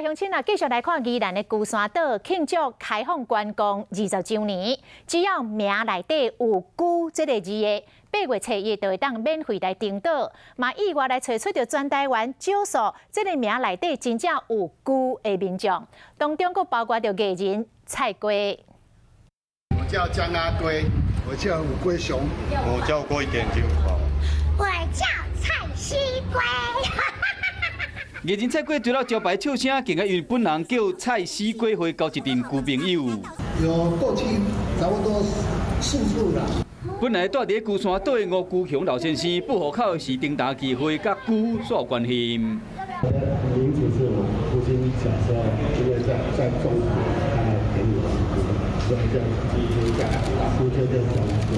鄉親啊，繼續來看宜蘭的龜山島慶祝開放觀光20週年。只要名內底有“龜”這个字的，8月初一就會當免費來登島。嘛意外來揣出著全台灣少數這个名內底真正有“龜”的民眾，當中閣包括著藝人蔡龜。我叫江阿龜，我叫吳龜雄，我叫郭一點金寶，我叫蔡西龜。藝人蔡龜除了招牌笑聲，更加因本人叫蔡西龜，會交一陣龜朋友。有過去差不多四處啦。本來蹛佇龜山島的吳龜雄老先生，報戶口時登單機會佮龜煞有關係。名字是我父親小時候因為在種田，看到田裡有龜，所以就就叫姑且就叫龜。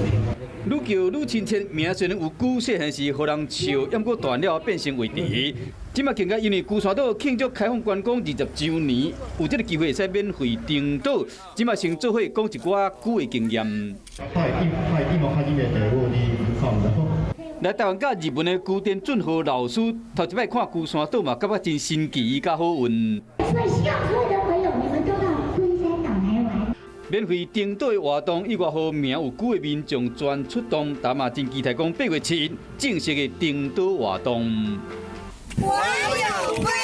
愈叫愈親切，名雖然有龜，細漢時予人笑，毋過大漢了變成話題。這馬更加因為龜山島慶祝開放觀光20週年，有這个機會會使免費登島。這馬先做伙講一寡龜的經驗。來台灣佮日本的龜田俊和老師頭一擺看龜山島嘛，感覺真神奇佮好運。所以希望所有的朋友，你們都到龜山島來玩。免費登島的活動，意外予名有龜的民眾全出動，但嘛真期待講8月7日正式的登島活動。我有龜。